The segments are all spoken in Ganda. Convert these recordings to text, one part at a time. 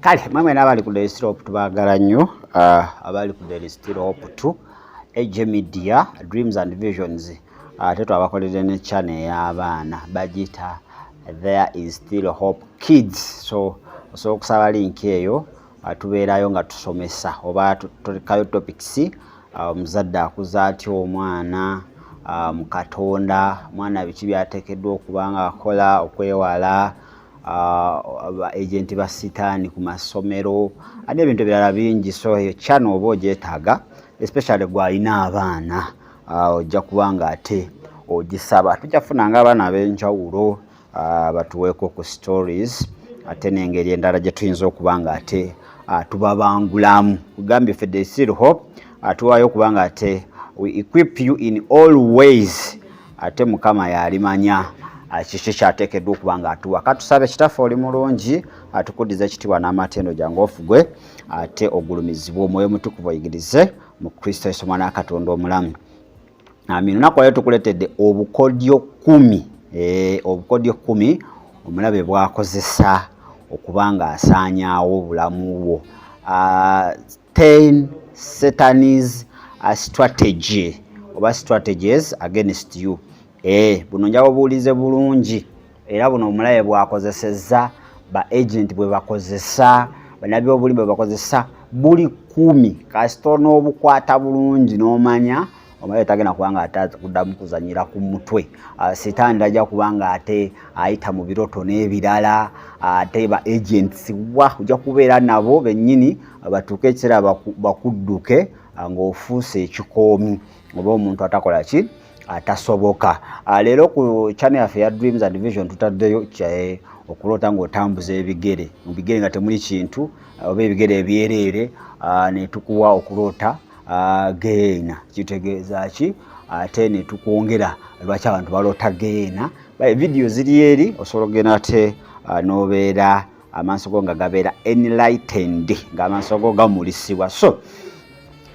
Kale mwe mwena abali ku There Still Hope, tubaagala nnyo. Abali ku There Still Hope 2 AJ Media, Dreams and Visions, ate twabakoledde ne channel ey'abaana, bagiyita There Is Still Hope Kids. So osobola okusaba link eyo. Tubeerayo nga tusomesa oba tutekayo topics. Omuzadde akuza atya omwana mu Katonda? Omwana biki byateekeddwa okuba nga akola okwewala agenti ba sitaani ku masomero n'ebintu ebirala bingi? So eyo channel oba ogyetaaga, especially gwalina abaana, ojja kuba nga ate ogisaba. Tujja kufunanga abaana ab'enjawulo batuweeko ku stories, ate n'engeri endala gye tuyinza okuba nga ate tubabangulamu. Kugambye ffe There Still Hope, tuwaayo okuba nga ate we equip you in all ways, ate Mukama yalimanya kiki kyateekeddwa okuba nga atuwa. Katusabe. Kitaffe oli mulungi, atukuddiza ekitiibwa n'amatendo. Jangu ofugwe ate ogulumizibwe, Omwoyo Mutukuvu oyigirize, mu Kristo Yesu Omwana wa Katonda omulamu, amin. Olunaku lwaleero tukuleetedde obukodyo 10, obukodyo 10 omulabe bwakozesa okuba nga asaanyaawo obulamu bwo. 10 Satan's strategy oba strategies against you. Buno njaba obuwulize bulungi, era buno omulabe bwakozesezza, ba agent bwe bakozesa, bannabbi b'obulimba bwe bakozesa, buli 10. Kasita onoobukwata bulungi n'omanya, omulabe tagenda kubanga ate kuddamu kuzanyira ku mutwe. Sitaani tajja kubanga ate ayita mu biroto n'ebirala, ate ba agents wa ojja kubeera nabo bennyini batuuke ekiseera bakudduke ng'ofuuse ekikoomi oba omuntu atakola ki, atasoboka. Leero ku channel yaffe ya Dreams and Vision tutaddeyo okuloota ng'otambuza ebigere, mu bigere nga temuli kintu oba ebigere ebyereere, ne tukuwa okuloota geena kitegeeza ki, ate ne tukwongera lwaki abantu baloota geena. Vidiyo ziri eri, osobola okugenda ate n'obeera amaaso go nga gabeera enlightened, ng'amaaso go gamulisibwa. So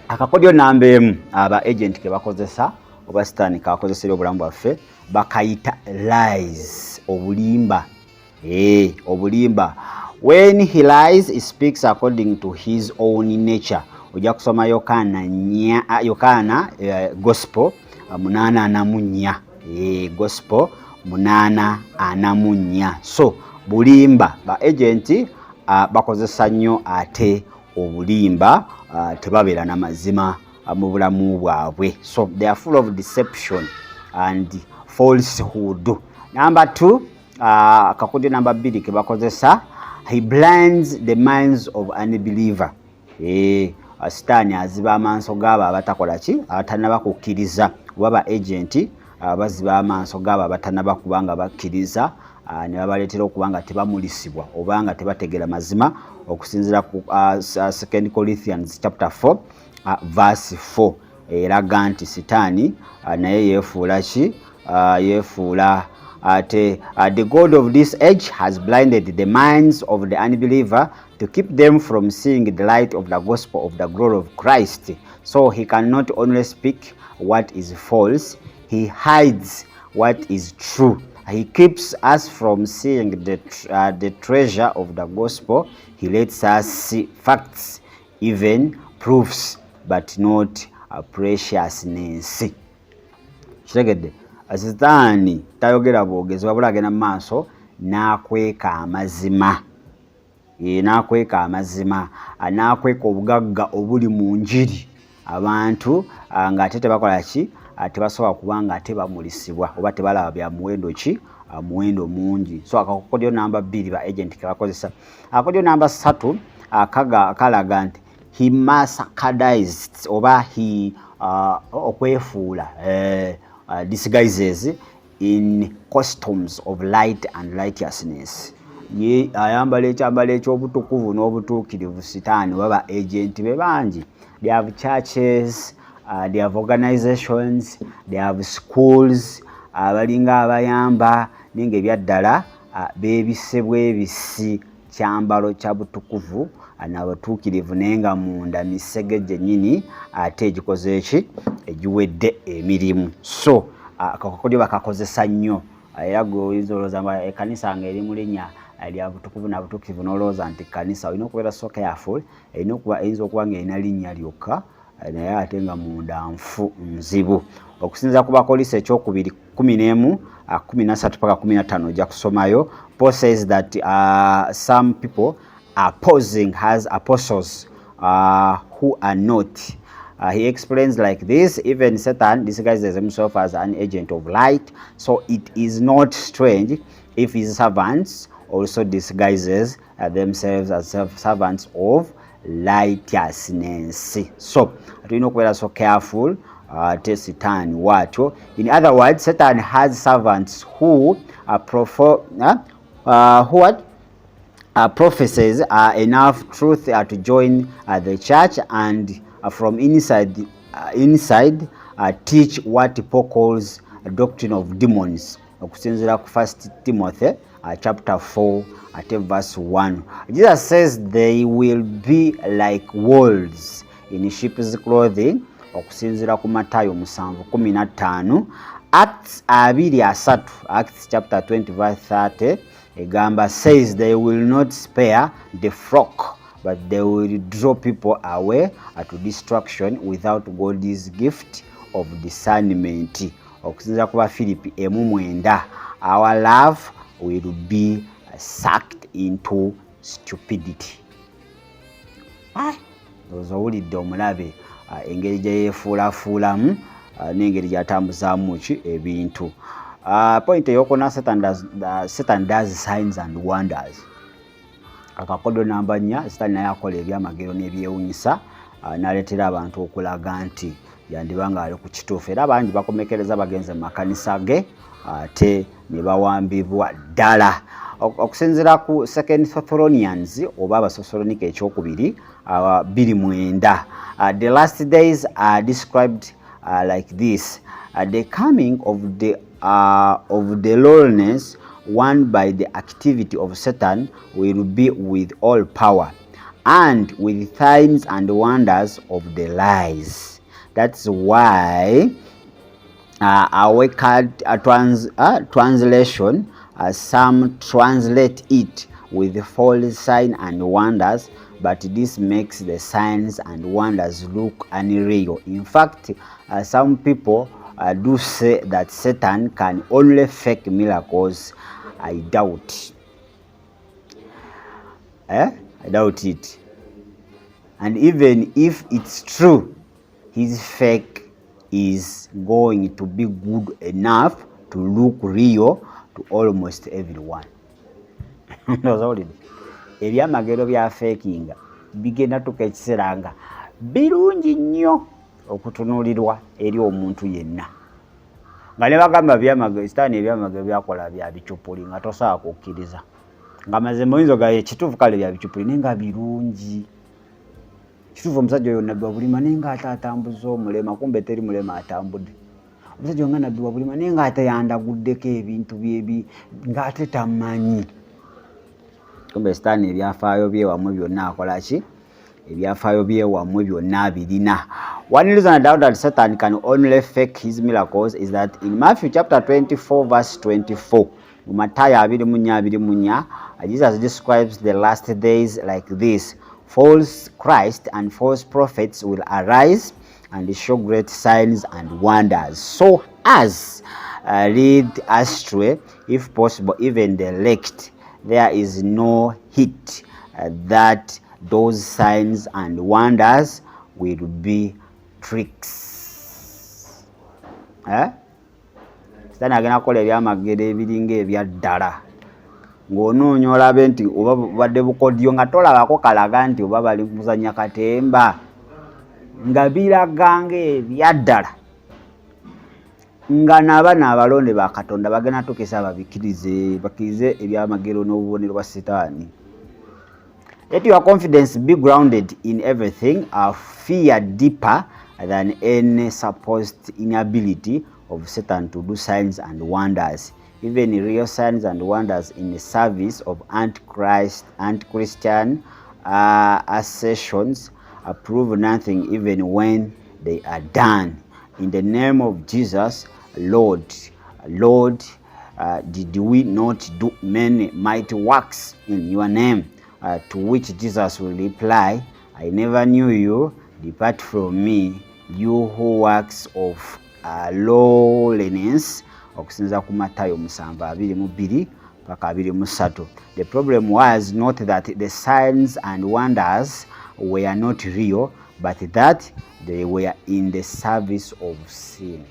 akakodyo namba 1 aba agent ke bakozesa oba sitaani kakozesera obulamu bwaffe bakayita lies, obulimba. Obulimba. When he lies, he speaks according to his own nature. Ojja kusoma Yokaana nya, Yokaana Gospel 8:44. Gospel 8:44. So bulimba, ba agent bakozesa nnyo ate obulimba, tebabeera na mazima mu bulamu bwabwe. So they are full of deception and falsehood. Number two, akakodyo namba 2 ke bakozesa, he blinds the minds of unbeliever. Sitaani aziba amaaso gaabo abatakola ki, abatanaba kukkiriza, oba ba agent baziba amaaso gaabo abatanaba kuba nga bakkiriza, ne babaleetera okuba nga tebamulisibwa oba nga tebategeera mazima, okusinziira ku Second Corinthians chapter 4 verse 4, eraga nti sitaani naye yeefuula ki, yeefuula ate the god of this age has blinded the minds of the unbeliever to keep them from seeing the light of the gospel of the glory of Christ. So he cannot only speak what is false, he hides what is true. He keeps us from seeing the treasure of the gospel. He lets us see facts, even proofs, but not a preciousness. Kitegedde, sitaani tayogera bwogezi, wabula agenda mu maaso n'akweka amazima, n'akweka amazima, n'akweka obugagga obuli mu njiri. Abantu ng'ate tebakola ki, tebasobola kuba nga ate bamulisibwa oba tebalaba bya muwendo ki, muwendo mungi. So akakodyo namba 2 ba agent kebakozesa. Akakodyo namba 3 kalaga nti he masquerades oba he okwefuula, disguises in costumes of light and righteousness. Ye ayambala ekyambalo ekyobutukuvu n'obutuukirivu. Sitaani oba ba agent be bangi, they have churches, they have organizations, they have schools, abalinga abayamba, naye nga ebyaddala beebise bwebisi kyambalo kya butukuvu nabatuukirivu, naye nga munda misege gyennyini ate egikoze eki, egiwedde emirimu. So akakodyo bakakozesa nnyo, era gwe oyinza olowooza nga ekkanisa nga eri mu linnya Lya butukuvu na butuukirivu n'olowooza nti kkanisa, olina okubeera so careful. Erina okuba, eyinza okuba ng'erina linnya lyokka, naye ate nga munda nfu nzibu. Okusinziira ku Bakolinso ekyokubiri 11 13 paka 15, ojja kusomayo. Paul says that some people are posing as apostles who are not. He explains like this: even Satan disguises himself as an agent of light, so it is not strange if his servants also disguises themselves as servants of righteousness. So tulina okubeera so careful, ate Sitaani waatyo. In other words, Satan has servants who are who what professes enough truth to join the church and from inside teach what Paul calls a doctrine of demons, okusinziira ku 1 Timothy chapter 4 ate verse 1. Jesus says they will be like wolves in sheep's clothing, okusinziira ku Matayo 7:15. Acts 2:30, Acts chapter 20 verse 30 egamba, says they will not spare the flock, but they will draw people away to destruction without God's gift of discernment, okusinziira ku Bafiripi 1:9. Our love will be sucked into stupidity. Ndowooza owulidde omulabe, engeri gye yeefuulafuulamu n'engeri gy'atambuzaamu ki ebintu. Point eyokuna, Satan does signs and wonders. Akakodo namba 4, Sitaani naye akola ebyamagero n'ebyewunyisa, n'aleetera abantu okulaga nti yandiba nga ali ku kituufu, era bangi bakomekereza bagenze mu makanisa ge ate ne bawambibwa ddala. Okusinziira ku Second Thessalonians oba Abasesalonika ekyokubiri 2:9, the last days are described like this: the coming of the lawlessness won by the activity of Satan will be with all power and with signs and wonders of the lies. That's why our translation, some translate it with false sign and wonders, but this makes the signs and wonders look unreal. In fact, some people do say that Satan can only fake miracles. I doubt. Eh? I doubt it. And even if it's true, his fake is going to be good enough to look real to almost everyone. Ndowooza owulidde. Ebyamagero bya fakinga bigenda tuka ekiseera nga birungi nnyo okutunuulirwa eri omuntu yenna, nga ne bagamba byamagero, Sitaani ebyamagero byakola bya bicupuli, nga tosobola kukkiriza nga mazima oyinza ogamba ekituufu kale bya bicupuli, naye nga birungi. Kituufu omusajja oyo nabbi wabulima, naye nga ate atambuza omulema, kumbe teri mulema atambudde. Omusajja nga nabbi wabulima, naye nga ate yandaguddeko ebintu byebi ng'ate tamanyi. Kumbe Sitaani ebyafaayo byewammwe byonna akola ki? Ebyafaayo byewammwe byonna abirina. One reason I doubt that Satan can only fake his miracles is that in Matthew chapter 24 verse 24, mu Matayo 24 24, Jesus describes the last days like this: false Christ and false prophets will arise and show great signs and wonders so as lead astray, if possible, even the elect. There is no hint that those signs and wonders will be tricks. Eh? Sitaani agenda kukola ebyamagero ebiringa ebyaddala ng'onoonya olabe nti oba bubadde bukodyo, nga tolabako kalaga nti oba bali kuzannya katemba, nga biraga ng'ebyaddala, nga nabano abalonde ba Katonda bagenda tukisa babikkirize, bakkirize ebyamagero n'obubonero bwa Sitaani. Let your confidence be grounded in everything, a fear deeper than any supposed inability of Satan to do signs and wonders. Even real signs and wonders in the service of Antichrist, anti-Christian assertions prove nothing, even when they are done in the name of Jesus, Lord, Lord. Did we not do many mighty works in your name? To which Jesus will reply, I never knew you. Depart from me, you who works of lawlessness. Okusinza ku Matayo 7:22 paka 23. The problem was not that the signs and wonders were not real, but that they were in the service of sin.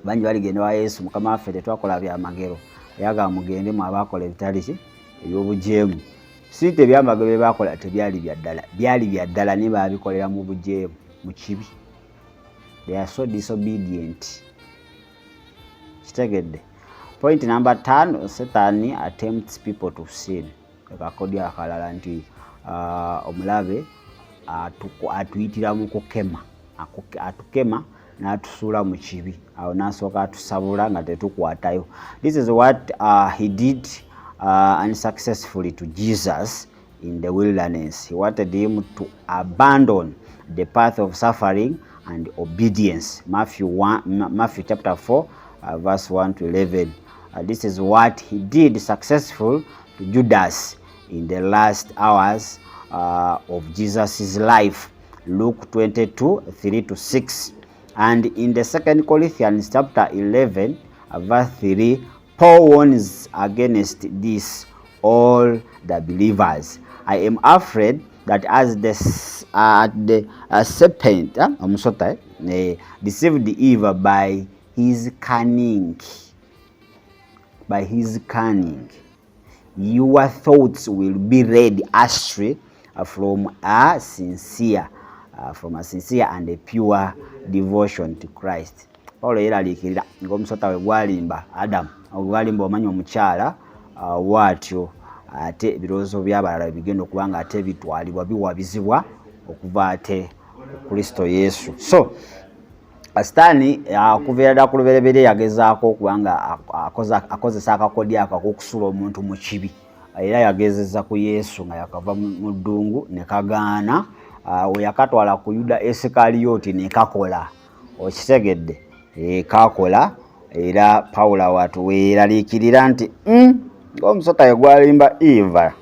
Bangi baligenda wa Yesu, "Mukama waffe, tetwakola byamagero?" Ayagala, "Mugende mu abakola ebitali ki, ebyobujeemu." Si nti ebyamagero bye bakola tebyali bya ddala, byali bya ddala, naye babikolera mu bujeemu, mu kibi. They are so disobedient. Kitegedde? Point number 10, Satan attempts people to sin. Akakodyo akalala nti omulabe atuyitira mu kukema, atukema n'atusuula mu kibi, awo n'asooka atusabula nga tetukwatayo. This is what he did unsuccessfully to Jesus in the wilderness. He wanted him to abandon the path of suffering and obedience. Matthew 1, Matthew chapter 4, verse 1 to 11. This is what he did successful to Judas in the last hours of Jesus' life. Luke 22, 3 to 6. And in the Second Corinthians chapter 11, verse 3, Paul warns against this all the believers. I am afraid that as the serpent, omusota, deceived Eve by his cunning, your thoughts will be led astray from a sincere and a pure devotion to Christ. Paulo yeeraliikirira ng'omusota bwe gwalimba Adamu, ogwalimba omanya omukyala, bw'atyo ate ebirowoozo by'abalala bigenda okuba nga ate bitwalibwa, biwabizibwa okuva ate ku Kristo Yesu. So Sitaani okuviira ddala ku lubereberye yagezaako okuba nga akozesa akakodyo ako ak'okusuula omuntu mu kibi, era yagezeza ku Yesu nga yakava mu ddungu ne kagaana. We yakatwala ku Yuda Esikaliyoti ne kakola. Okitegedde? Kakola. Era Pawulo watu weeraliikirira nti ng'omusota we gwalimba Eva,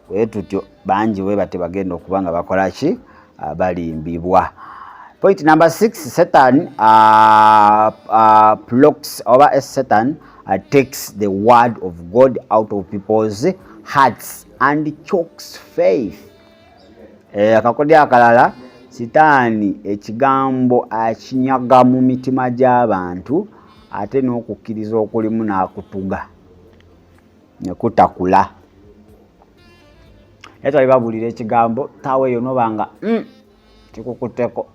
bwe tutyo bangi bwe bate bagenda okuba nga bakola ki? Balimbibwa. Point number 6, Satan blocks oba Satan takes the word of God out of people's hearts and chokes faith. Akakodyo akalala, Sitaani ekigambo akinyaga mu mitima gy'abantu, ate n'okukkiriza okulimu n'akutuga ne kutakula. Naye twali babuulira ekigambo taawa eyo noba nga kikukutteko,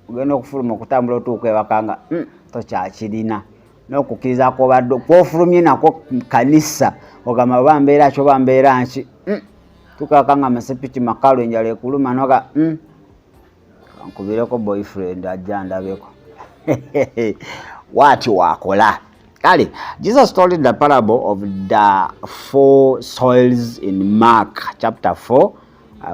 ogenda okufuluma okutambula otuuka ewaka nga tokyakirina n'okukkiriza kwobadde kwofulumye nako kanisa, ogamba oba mbeera ki oba mbeera nki, tukaka nga amasepiki makalu, enjala ekuluma, noga kankubireko boyfriend ajja ndabeko waati wakola. Kale Jesus told the parable of the four soils in Mark chapter 4,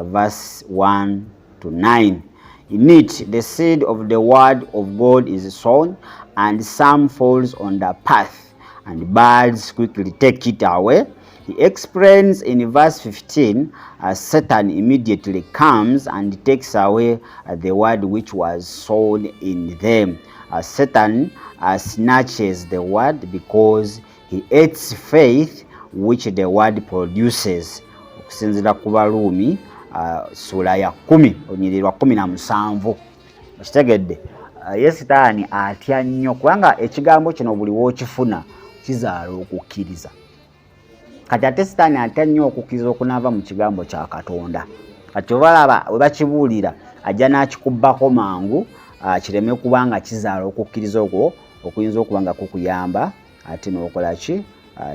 verse 1 to 9. In it, the seed of the word of God is sown, and some falls on the path, and birds quickly take it away. He explains in verse 15, as Satan immediately comes and takes away the word which was sown in them. Satan snatches the word because he hates faith which the word produces. Okusinziira ku Baruumi ssuula ya 10 olunyiriri lwa 17. Okitegedde? Ye Sitaani atya nnyo kubanga ekigambo kino buli w'okifuna kizaala okukkiriza. Kati ate Sitaani atya nnyo okukkiriza okunaava mu kigambo kya Katonda. Kati obalaba we bakibuulira, ajja n'akikubbako mangu, kireme kuba nga kizaala okukkiriza okwo okuyinza okuba nga kukuyamba ate n'okola ki?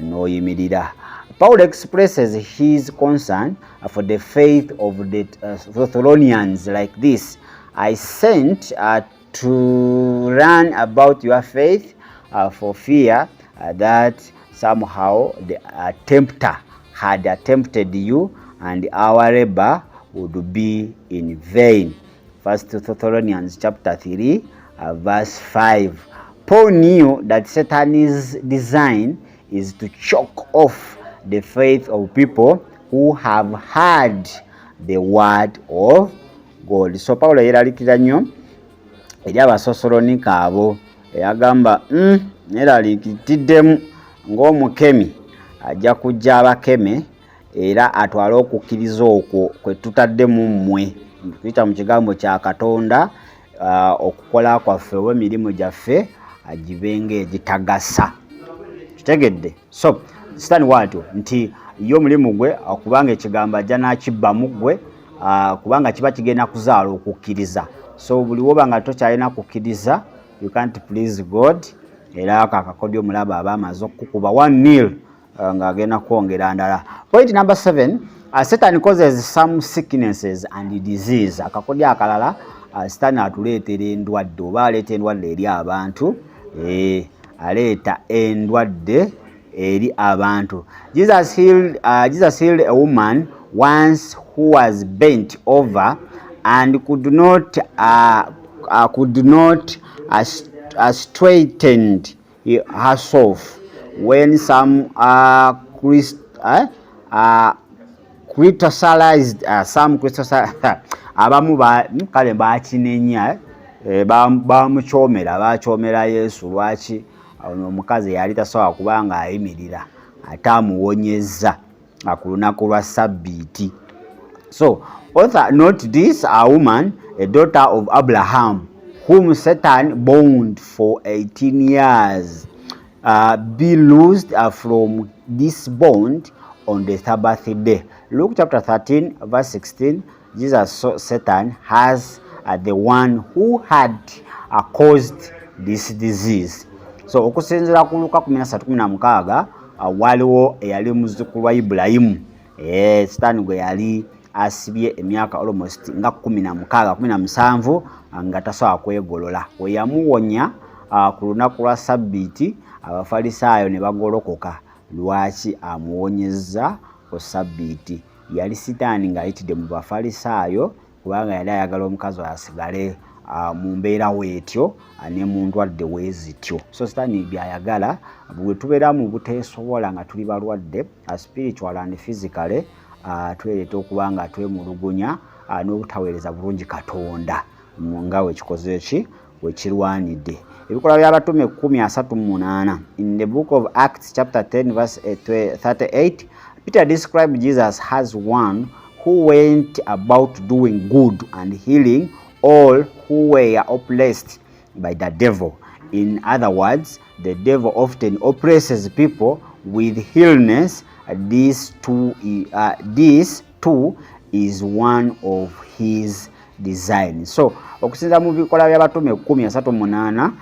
N'oyimirira. Paul expresses his concern for the faith of the Thessalonians like this: I sent to learn about your faith, for fear that somehow the tempter had tempted you and our labor would be in vain. First Thessalonians chapter 3, verse 5. Paul knew that Satan's design is to choke off the faith of people who have heard the word of God. So Paulo yeeralikira nnyo eri Abasosolonika abo, eyagamba, neraliikitiddemu ng'omukemi ajja kujja abakeme era atwale okukkiriza okwo kwe tutadde mu mmwe kuyita mu kigambo kya Katonda, okukola kwaffe oba emirimu gyaffe agibe ng'egitagasa." Kitegedde? So Sitaani waatyo nti ye omulimu gwe kubanga ekigambo ajja n'akibba mu ggwe, kubanga kiba kigenda kuzaala okukkiriza. So buli woba nga tokyalina kukkiriza, you can't please God. Era ako akakodyo omulaba aba amaze okukuba 1-0, ng'agenda kwongera ndala. Point number 7, Satan causes some sicknesses and disease. Akakodyo akalala, Satan atuleetera endwadde oba aleeta endwadde eri abantu. Aleeta endwadde eri abantu. Jesus healed a woman once who was bent over and could not straightened herself. When some criticized, some criticized, abamu kale bakinenya, bamukyomera, bakyomera Yesu, lwaki ono omukazi yali tasobola kubanga ayimirira ate amuwonyezza ku lunaku lwa Sabbiiti? So author note this: a woman, a daughter of Abraham, whom Satan bound for 18 years, be loosed from this bond on the Sabbath day. Luke chapter 13 verse 16. Jesus saw Satan as the one who had caused this disease. So okusinziira ku Luka 13:16, waliwo eyali muzzukulu wa Ibulayimu, Sitaani gwe yali asibye emyaka almost nga 16, 17, nga tasobola kwegolola. We yamuwonya ku lunaku lwa Sabbiiti, Abafalisaayo ne bagolokoka, lwaki amuwonyezza ku Sabbiiti? Yali Sitaani ng'ayitidde mu Bafalisaayo, kubanga yali ayagala omukazi oyo asigale mu mbeera weetyo ne mu ndwadde weezityo. So Sitaani byayagala, bwe tubeera mu buteesobola nga tuli balwadde, spiritual and physically, twereeta okuba nga twemulugunya n'obutaweereza bulungi Katonda nga wekikoze eki wekirwanidde. Ebikolwa by'Abatume 10:38. In the book of Acts chapter 10 verse 38, Peter described Jesus as one who went about doing good and healing all who were oppressed by the devil. In other words, the devil often oppresses people with illness. This too is one of his design. So okusinza mu bikolwa by'Abatume 10:38,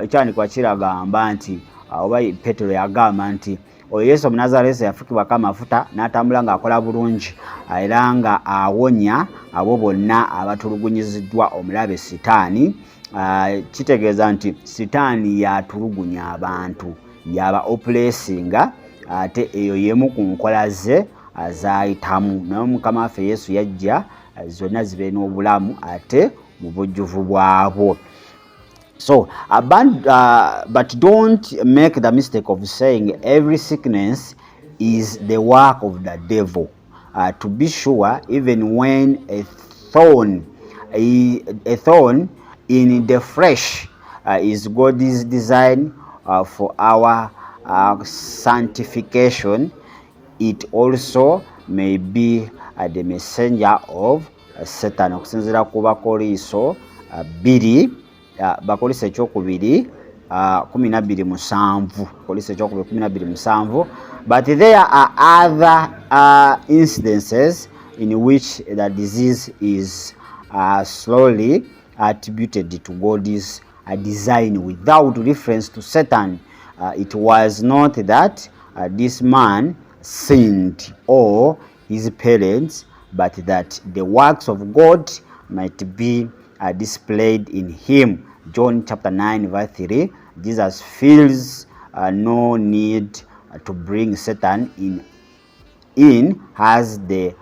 ekyandikwa kiragamba nti, oba Petero yagamba nti oyo Yesu Omunazalesi yafukibwako amafuta n'atambula ng'akola bulungi era nga awonya abo bonna abatulugunyiziddwa omulabe Sitaani. Kitegeeza nti Sitaani yatulugunya abantu, yaba oppressinga, ate eyo yemu ku nkola ze zayitamu. Naye Mukama waffe Yesu yajja zonna zibe n'obulamu ate mu bujjuvu bwabwo. So, but don't make the mistake of saying every sickness is the work of the devil. To be sure, even when a thorn in the flesh is God's design for our sanctification, it also may be the messenger of Satan. Okusinziira ku Bakoliiso 2, Bakoliiso ekyokubiri 12:7, Koliiso ekyokubiri 12:7. But there are other incidences in which the disease is slowly attributed to God's design without reference to Satan. It was not that this man sinned or his parents, but that the works of God might be displayed in him. John chapter 9 verse 3. Jesus feels no need to bring Satan in as the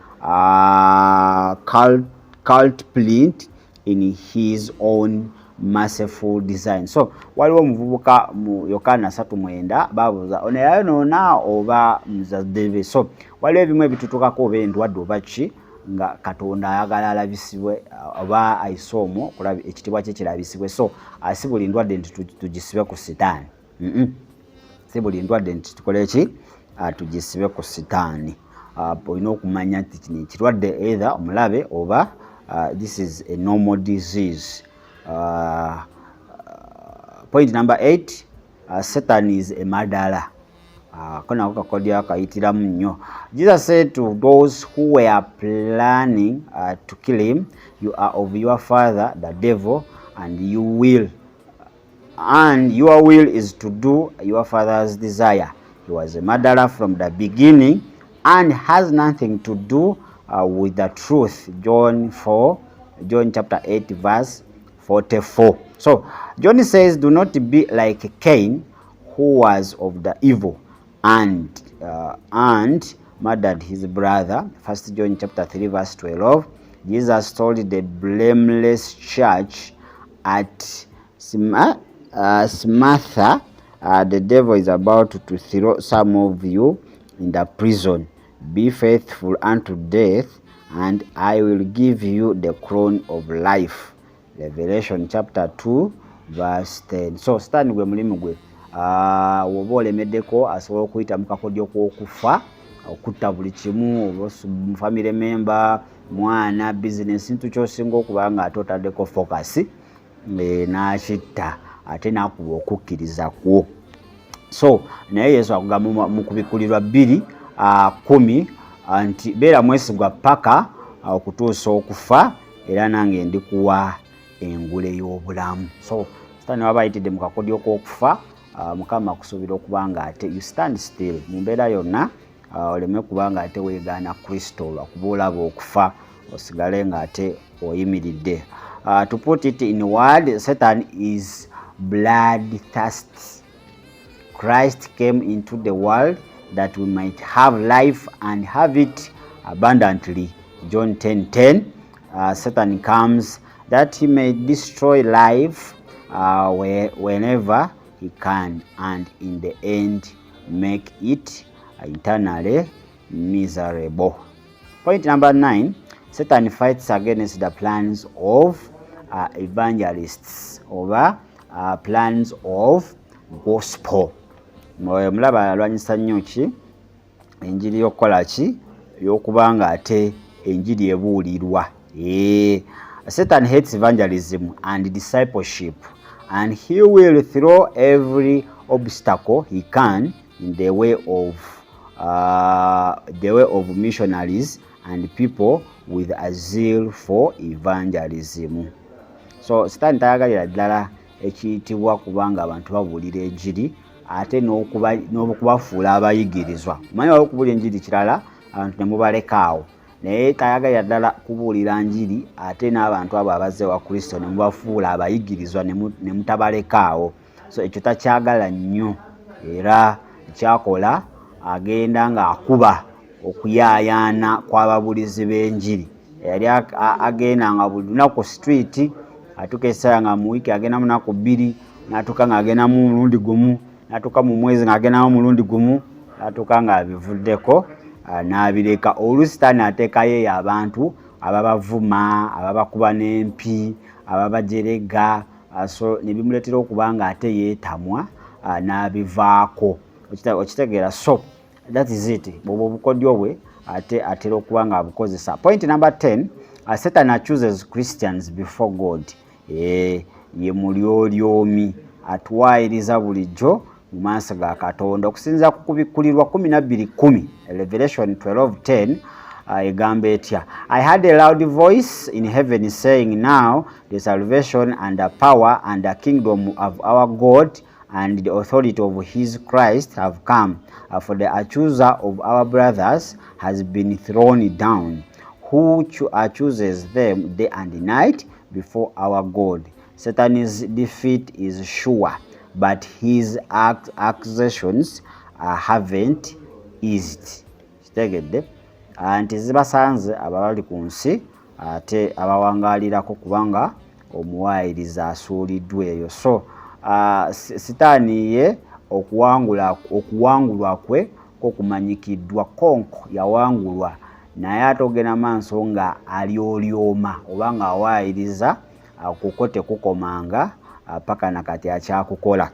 culprit in his own Merciful design. So waliwo omuvubuka mu Yokaana 39, babuuza ono yayonoona oba muzadde be. So waliwo ebimu ebitutukako, oba endwadde oba ki, nga Katonda ayagala alabisibwe oba ayise omwo ekitiibwa kye kirabisibwe. So si buli ndwadde nti tugisibe ku Sitaani. Si buli ndwadde nti tukole ki, tugisibe ku Sitaani. Olina okumanya nti kino ekirwadde either omulabe oba this is a normal disease. Point number 8, Satan is a murderer. Ko nako kakodyo akayitiramu nnyo. Jesus said to those who were planning to kill him, "You are of your father the devil, and your will is to do your father's desire. He was a murderer from the beginning and has nothing to do with the truth." John 4, John chapter 8 verse 44. So John says, "Do not be like Cain, who was of the evil and murdered his brother." First John chapter 3 verse 12. Jesus told the blameless church at Smyrna, "The devil is about to throw some of you in the prison. Be faithful unto death, and I will give you the crown of life." Revelation chapter 2 verse 10. So Sitaani gwe mulimu gwe, woba olemeddeko, asobola okuyita mu kakodyo k'okufa, okutta buli kimu, oba family member, mwana, business, kintu kyosinga okuba nga ate otaddeko focus, n'akitta ate n'akuba okukkiriza kwo. So naye Yesu akugamba mu Kubikulirwa 2:10 nti beera mwesigwa paka okutuusa okufa, era nange ndikuwa engule y'obulamu. So Sitaani waba ayitidde mu kakodyo k'okufa, Mukama akusuubira okuba nga ate you stand still mu mbeera yonna, oleme kuba nga ate weegaana Kristo lwakuba olaba okufa, osigale nga ate oyimiridde. To put it in word, Satan is blood thirsty. Christ came into the world that we might have life and have it abundantly. John 10:10. Satan comes that he may destroy life whenever he can, and in the end make it eternally miserable. Point number 9, Satan fights against the plans of evangelists oba plans of gospel. Mulaba alwanyisa nnyo ki? Enjiri y'okukola ki? Y'okuba nga ate enjiri ebuulirwa. Satan hates evangelism and discipleship, and he will throw every obstacle he can in the way of missionaries and people with a zeal for evangelism. So Sitaani tayagalira ddala ekiyitibwa kubanga abantu babuulira enjiri ate n'okubafuula abayigirizwa. Omanyi waliwo okubuulira enjiri kirala, abantu ne mubalekaawo, naye tayagalira ddala kubuulira njiri ate n'abantu abo abazze wa Kristo ne mubafuula abayigirizwa ne mutabalekaawo. So ekyo takyagala nnyo, era kyakola agenda ng'akuba okuyaayaana kw'ababuulizi b'enjiri. Yali agenda nga buli lunaku street, atuuka essaawa nga mu wiiki agendamu naku 2, n'atuuka ng'agendamu mulundi gumu, n'atuuka mu mwezi ng'agendamu mulundi gumu, n'atuuka ng'abivuddeko n'abireka. Oluusi Sitaani ateekayo eyo abantu ababavuma, ababakuba n'empi, ababajerega, so ne bimuleetera okuba nga ate yeetamwa n'abivaako. Okitegeera? So that is it. Bw'obwo obukodyo bwe ate atera okuba nga abukozesa. Point number 10, Satan accuses Christians before God. Ye mulyolyomi, atwayiriza bulijjo mu maaso ga Katonda. Okusinziira ku Kubikkulirwa 12:10, Revelation 12:10, egamba etya? "I heard a loud voice in heaven saying, 'Now the salvation and the power and the kingdom of our God and the authority of his Christ have come, for the accuser of our brothers has been thrown down, who accuses them day and night before our God.'" Satan's defeat is sure, but his accusations haven't eased. Kitegedde nti zibasanze ababali ku nsi ate abawangaalirako, kubanga Omuwaayiriza asuuliddwa eyo. So sitaani ye okuwangula, okuwangulwa kwe ko kumanyikiddwa. Konko yawangulwa, naye ate ogenda maaso nga alyolyoma oba nga awaayiriza, kuko tekukomanga paka nakati akyakukola.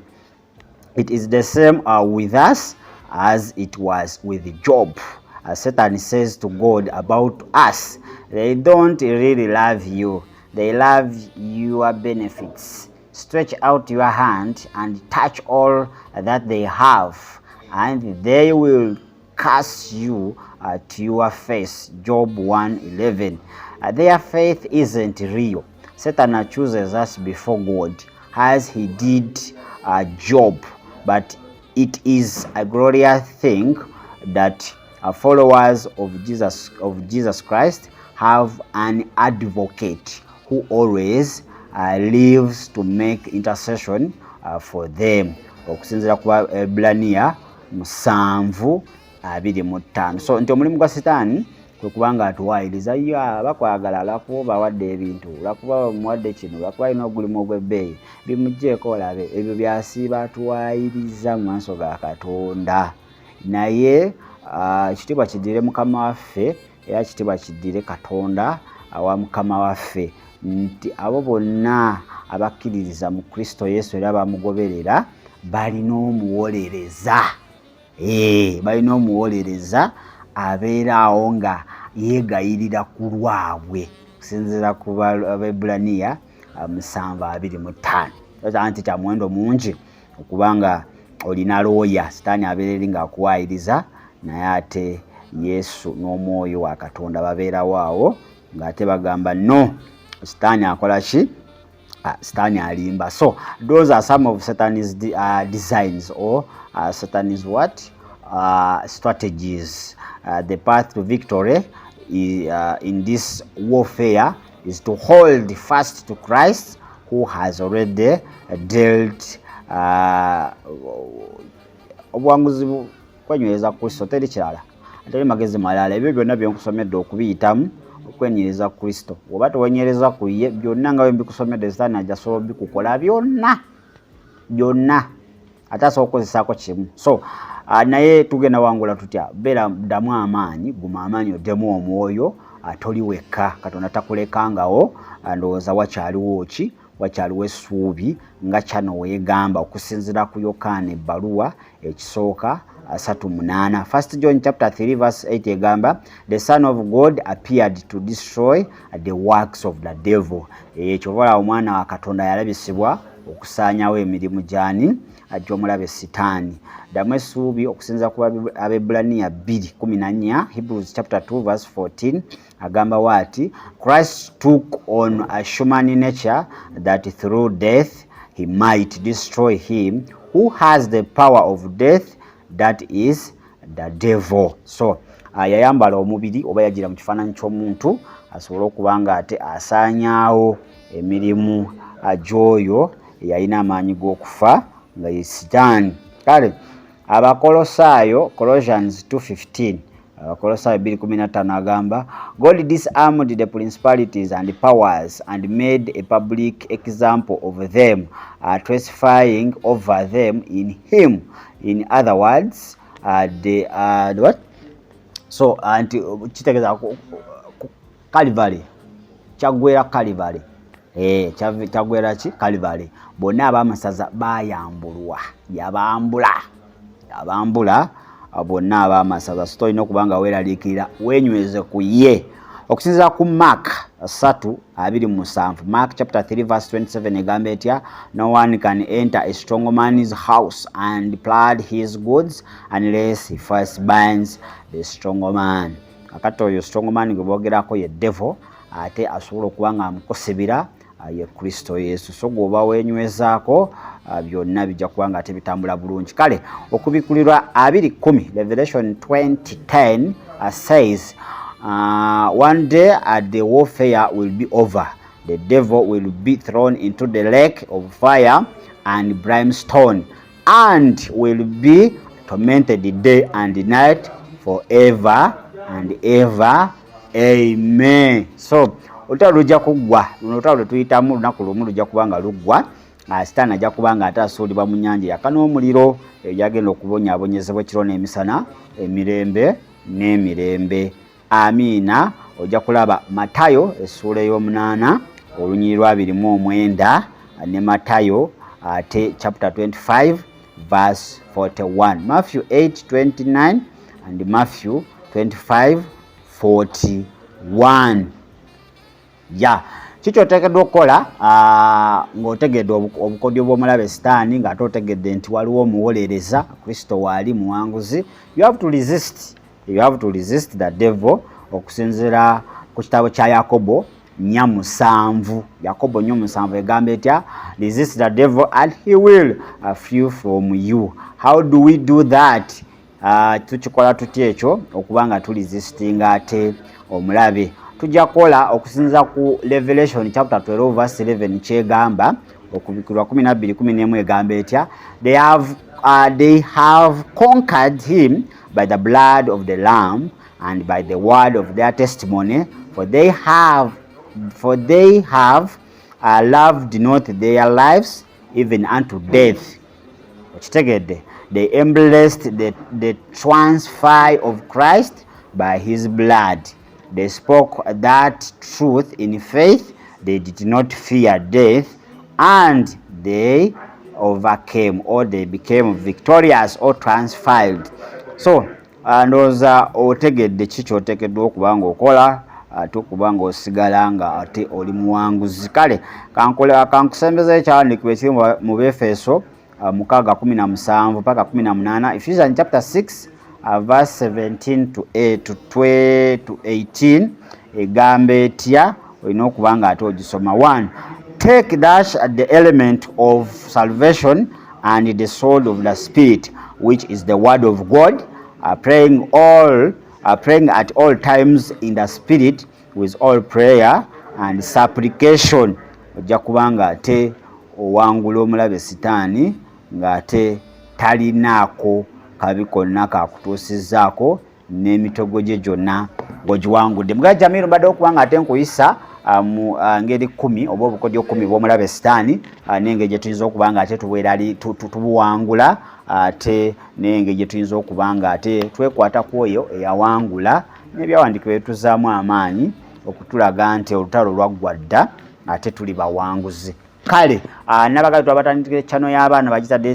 It is the same with us as it was with Job. Satan says to God about us, "They don't really love you, they love your benefits. Stretch out your hand and touch all that they have, and they will curse you to your face." Job 1:11. Their faith isn't real. Satan accuses us before God as he did Job, but it is a glorious thing that followers of Jesus Christ have an advocate who always lives to make intercession for them, okusinziira ku Baebbulaniya 7:25. So nti omulimu gwa Sitaani kwe kubanga atuwaayiriza, ya bakwagala lwakuba bawadde ebintu, lwakuba bamuwadde kino, lwakuba alina ogulimu ogw'ebbeeyi, bimuggyeeko olabe. Ebyo byasiiba atuwaayiriza mu maaso ga Katonda. Naye ekitiibwa kiddire Mukama waffe, era kitiibwa kiddire Katonda awa Mukama waffe, nti abo bonna abakkiririza mu Kristo Yesu era bamugoberera balina omuwolereza. Balina omuwolereza abeera awo nga yeegayirira ku lwabwe, okusinziira ku Abaebbulaniya 7:25. Nti kya muwendo mungi okubanga olina looya. Sitaani abeera eri ng'akuwaayiriza, naye ate Yesu n'Omwoyo wa Katonda babeerawo awo ng'ate bagamba, "No, Sitaani akola ki? Sitaani alimba." So those are some of Satan's designs or Satan's what? Strategies. The path to victory in this warfare is to hold fast to Christ, who has already dealt. Obuwanguzi kwenyweza Kristo, teri kirala, teri magezi malala. Ebyo byonna byenkusomedde okubiyitamu okwenyereza Kristo. Oba tewenyereza ku ye, byonna nga bwe mbikusomedde, Sitaani ajja sobola bikukola byonna byonna, ate asobola okukozesaako kimu. So naye tugenda wangula tutya? Beera ddamu amaanyi, guma amaanyi, oddemu omwoyo. Toli wekka, Katonda takulekangawo. Ndowooza wakyaliwo ki? Wakyaliwo essuubi, nga kyano weegamba okusinziira ku Yokaana ebbaluwa ekisooka 3:8. First John chapter 3 verse 8 egamba, "The Son of God appeared to destroy the works of the devil." Ekyo oba Omwana wa Katonda yalabisibwa okusaanyawo emirimu gyani? Gy'omulabe Sitaani. Ddamu essuubi okusinziira ku Abaebbulaniya 2:14. Hebrews chapter 2 verse 14 agamba waati, "Christ took on a human nature that through death he might destroy him who has the power of death, that is the devil." So yayambala omubiri oba yagira mu kifaananyi ky'omuntu asobole okuba nga ate asaanyaawo emirimu gy'oyo eyalina amaanyi g'okufa, nga ye Sitaani. Kale Abakolosaayo, Colossians 2:15, Abakolosaayo 2:15 agamba, "God disarmed the principalities and powers and made a public example of them, testifying over them in him." In other words, the what? So nti kitegeeza Calvary, kyaggwera Calvary. Kyaggwera ki? Calvary. Bonna abamasaza bayambulwa, yabambula, yabambula bonna abamasaza. So tolina okuba nga weeraliikirira, weenyweze ku ye. Okusinziira ku Mark 3:27, Mark chapter 3 verse 27 egamba etya? "No one can enter a strong man's house and plunder his goods unless he first binds the strong man." Akati oyo strong man gwe boogerako ye devil, ate asobola okuba nga amukusibira ye Kristo Yesu. So gwoba wenywezaako, byonna bijja kuba nga ate bitambula bulungi. Kale Okubikulirwa 20:10, Revelation 20:10 says, "One day the warfare will be over. The devil will be thrown into the lake of fire and brimstone and will be tormented day and night forever and ever. Amen." So Olutalo lujja kuggwa. Luno olutalo lwe tuyitamu lunaku lumu lujja kuba nga luggwa. Sitaani ajja kuba nga ate asuulibwa mu nnyanja eyaka n'omuliro, eyo gy'agenda okubonyaabonyezebwa ekiro n'emisana, emirembe n'emirembe. Amiina. Ojja kulaba Matayo essuula ey'omunaana olunyiriri lwa 29 ne Matayo ate chapter 25 verse 41. Matthew 8:29 and Matthew 25:41. Ya kiki oteekeddwa okukola ng'otegedde obukodyo bw'omulabe Sitaani, ng'ate otegedde nti waliwo omuwolereza, Kristo waali muwanguzi? You have to resist, you have to resist the devil, okusinziira ku kitabo kya Yakobo 4:7. Yakobo 4:7 egamba etya? "Resist the devil and he will flee from you." How do we do that? Tukikola tutya ekyo okuba nga turesistinga ate omulabe? Tujja kukola okusinziira ku Revelation chapter 12 verse 11 kyegamba. Okubikkulwa 12:11 egamba etya? They have conquered him by the blood of the Lamb and by the word of their testimony, for they have loved not their lives even unto death." Okitegedde? They embraced the triumph of Christ by his blood. They spoke that truth in faith. They did not fear death, and they overcame or they became victorious or triumphed. So ndowooza otegedde ki kyoteekeddwa okuba nga okola ate okuba nga osigala nga ate oli muwanguzi. Kale kankusembeza ekyawandiikibwa ekiri mu Befeso 6:17 paka 18. Ephesians chapter 6 verse 17 to, to 18 egamba etya? Olina okuba nga ate ogisoma. 1, take dash the helmet of salvation and the sword of the Spirit, which is the word of God, praying at all times in the Spirit with all prayer and supplication. Ojja kuba nga ate owangula omulabe Sitaani ng'ate talinaako kabi konna kakutuusizzaako n'emitego gye gyonna ng'ogiwangudde. Mugaa Jamiru, mbadde okuba nga ate nkuyisa mu ngeri 10 oba obukodyo 10 bw'omulabe Sitaani, n'engeri gye tuyinza okuba nga ate tubuwerali tubuwangula, ate n'engeri gye tuyinza okuba nga ate twekwata ku oyo eyawangula, n'ebyawandiikibwa ebituzaamu amaanyi okutulaga nti olutalo lwaggwa dda, ate tuli bawanguzi. Kale nabagali twabatandikira channel y'abaana bagita The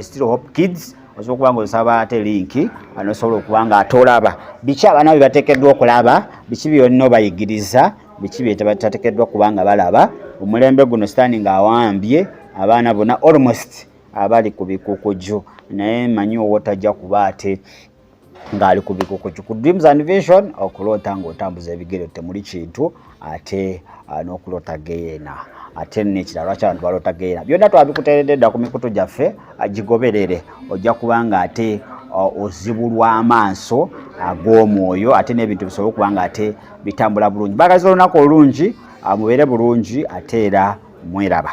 Still Hope Kids. Osobola okuba nga osaba ate link, nosobola okuba nga ate olaba biki abaana bye bateekeddwa okulaba, biki byonna obayigiriza, biki bye batateekeddwa kuba nga balaba. Omulembe guno Sitaani ng'awambye abaana bonna almost abali ku bikukuju, naye manyi owo tajja kuba ate ng'ali ku bikukuju. Ku Dreams and Vision, okuloota ng'otambuza ebigere temuli kintu, ate n'okuloota geyeena ate nekirala. Lwaki abantu baloota geyeena? Byonna twabikuteeredde dda ku mikutu gyaffe, gigoberere. Ojja kuba nga ate ozibulwa amaaso ag'omwoyo, ate n'ebintu bisobole okuba nga ate bitambula bulungi. Baagaza olunaku olungi, mubeere bulungi, ate era mweraba.